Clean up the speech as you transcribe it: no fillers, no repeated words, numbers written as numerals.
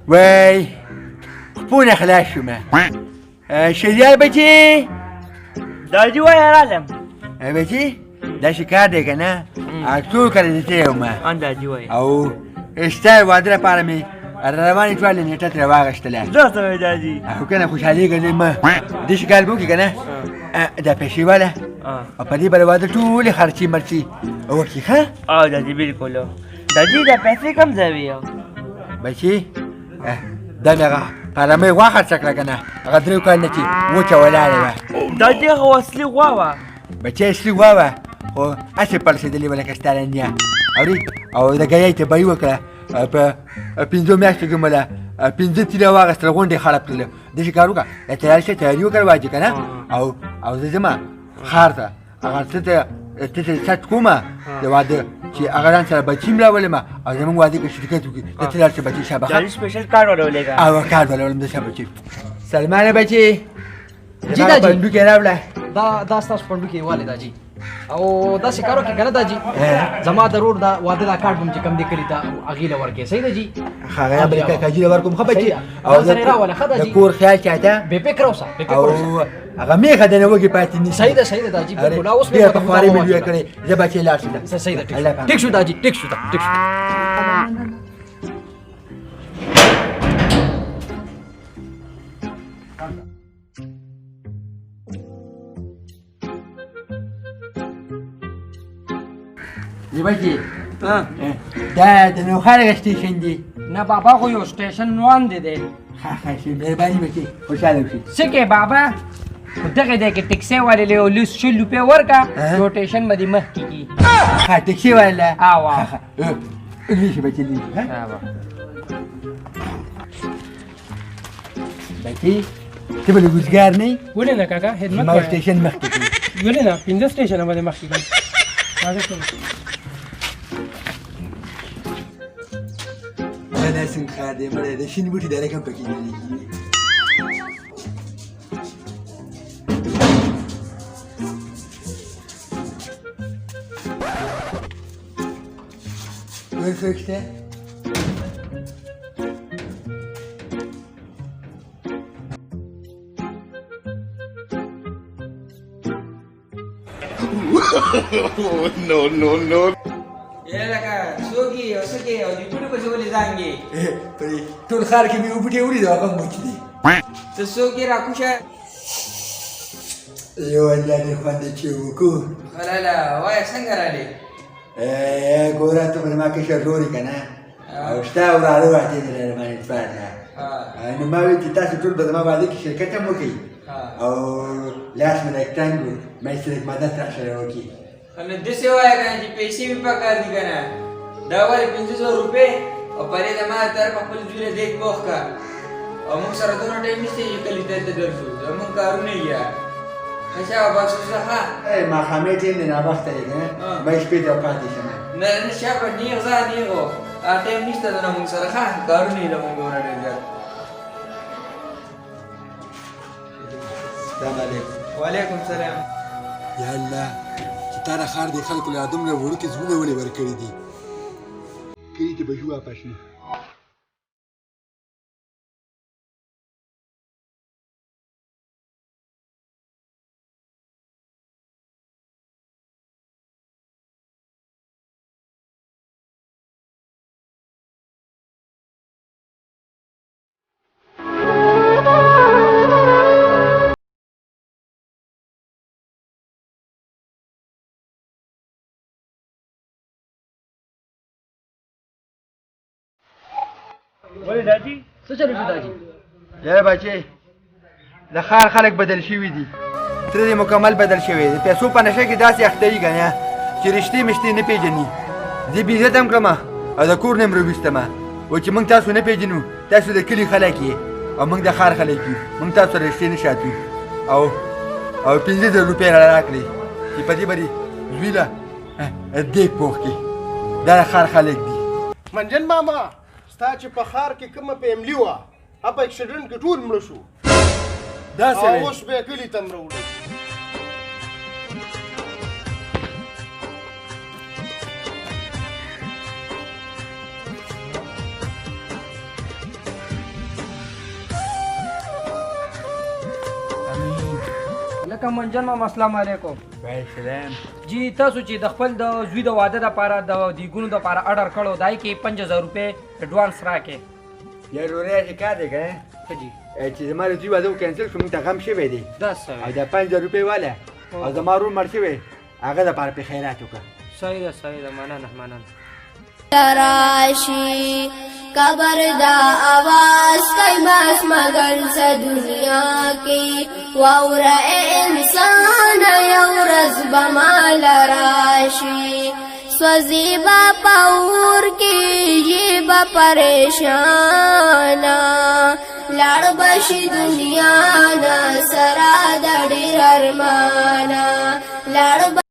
وای خپونه خلاص شوم. شریال بچي داجي وایه رالم. بچي داسې کار دی که نه، څو کاله زه تېر وم ان داجي وایه او ستا واده لپاره مې روانې ټوالې نېټه ترې واخیستله. داسې وایي داجي. خو که نه خوشحالېږه نه مه، داسې کار به وکړي که نه، دا پیسې واله او په دې به د واده ټولې خرچې مرچې وکړي. ښه او داجي بالکل. داجي دا پیسې کوم ځای وې؟ بچي دا مې هغه پرمۍ غوا خرڅه کړه که نه، هغه دریو کال نه چې وچه ولاړه وه. داجي هغه اصلي غوا وه. بچی اصلي غوا وه خو هسې پړسېدلې وه لکه ستا له نیا. اوري او د ګیۍ تباهي وکړه، په 5 میاشتو کې مو له 5 تیله واخیستل، غونډې خړپ کړله. داسې کار وکړه، دا تیار شه، تیاري وکړه واجې که نه، او زه ځمه ښار ته، هغه څه ته ته ست کومه د واده چې هغه ځان سره بچي هم راولم او زموږ واده کې شرکت وکړي. ته ته لاړ شه بچي، شابه. داجي سپیشل کارډ ورله ولېږه. او کارډ ورله ولم. شه بچي سلمانه بچي. جی داجي پنډوکی راوړه. دا ستاسو پنډوکی والې داجي. او داسې کار وکړه که نه داجي، زما د ورور دا واده دا کارډ هم چې کوم دی کلي ته هغې له ورکړې. صحیح ده جي؟ هغه به کاکاجي له ورکړم. ښه بچي، او راوله. ښه ده د کور خیال ساته، بې فکره اوسه، بې فکره اوسه. او هغه مېښه د نه وږې پاتې نه شي. صحیح ده، صحیح ده داجي بالکل. اوس مې ډېره په خوارۍ مې لویه کړې. زه بچی لاړ شم. صحیح ده، ټیک شو داجي، ټیک شو، ټیک شو. بچي دا د نوښار سټیشن دی. نه بابا، خو یو سټیشن وړاندې دی. ښه ښه شي، مهرباني بچي، خوشحاله اوسئ. څه کې بابا، په دغې ځای کې ټیکسي والې له یو لس 20 روپۍ ورکړه، یو ټیشن به دې مخکې کړي. ښه ټیکسي واله. اوا لوی شي بچي، لوی شي. بچي ته به روزګار نه یې؟ ولې نه کاکا، خدمت ما سټیشن مخکې کړي. ولې نه، 5 سټیشنه به دې مخکې کړي. دا څنګه ښار دی مړی، د شین بوټي دا رقم پکې نه لګي. نور څوک شته؟ No, no, no. لکه څوک یې او څه کوې او دې بوټو پسې ولې زانګې؟ په دې ټول ښار کې مې یو بوټی ولید، هغه هم وچ دی. ته څوک یې راکوشه؟ یو الله دې خوند چې وکړو. لاله وایه څنګه رالې؟ ګوره ته به زما کشر ورور یې که نه، او ستا وراره واده دی راباندې پاته. نو ما ویل چې تاسو ټول به زما واده کې شرکت هم وکړئ او لاس مې لږ تنګ و، ما یې څه لږ مدد راسره وکړي. نو داسې وایه که نه چې پیسې مې پکار دي که نه، دا ولې 500 روپۍ او پرې زما د طرفه خپل زوی له دیګ پوخ کړه، او موږ سره دومره ټایم نشته چې کلي ته هلته درځو، زموږ کارونه یې. ښه شابه بس اوسه. ښه ماښامی ټایم دی، ناوخته دی که نه، ما یې شپې ته پاتې شم. نه نه شابه، نیغ ځه، نیغ ټایم نشته نه موږ سره. ښه کارونه یې زموږ دومره ډېر زیات. السلام علیکم. وعلیکم سلام. یا الله چې تا د ښار د خلکو له دومره وړوکي زړونه ولې ورکړي دي. کلي ته به ځو واپس نو. ولې داجي؟ څه چلو شو داجي؟ یا بچي د ښار خلک بدل شوي دي، تره دې مکمل بدل شوی دی. پیسو په نشه کې داسې اخته وي که نه چې رشتې مشتې نه پېژني. زه بې عزته هم کړم او د کور نه یې هم راویستم، و چې موږ تاسو نه پېژنو، تاسو د کلي خلک یې او موږ د ښار خلک یو، موږ تاسو سره رشتې نه ساتو. او 5000 روپۍ راکړې چې په دې باندې زوی له دیګ پوخ کړي. دا د ښار خلک دي. منجن ماما، ستا چې په ښار کې کومه فیملي وه، په اکسیډنټ کې ټول مړه شو. داسې او اوس به یې کلي ته هم راوړل. لکه منجن ماما، السلام علیکم. سلام. جی، تاسو چې د خپل د زوی د واده لپاره د دیګونو لپاره ارډر کړو، دای کې 5000 روپے اډوانس راکې. یا لوریا، چې کار دی کنه. ښه جی. چې زما د زوی واده کینسل شو، موږ ته غم شوی دی. دا څه؟ او دا 5000 روپۍ واله او زما ورور مړ شوی، هغه دپاره پې خیرات وکړه. صحیح ده، صحیح ده، مننه، مننه. راشي قبر دا آواز کوي، بس مګر څه دنیا کې. واوره انسان، یو ورځ به مال راشي، سوځي به په اور کې، یې به پریشانا، لاړ بشي دنیا نه سره د ډېر ارمانا، لاړ.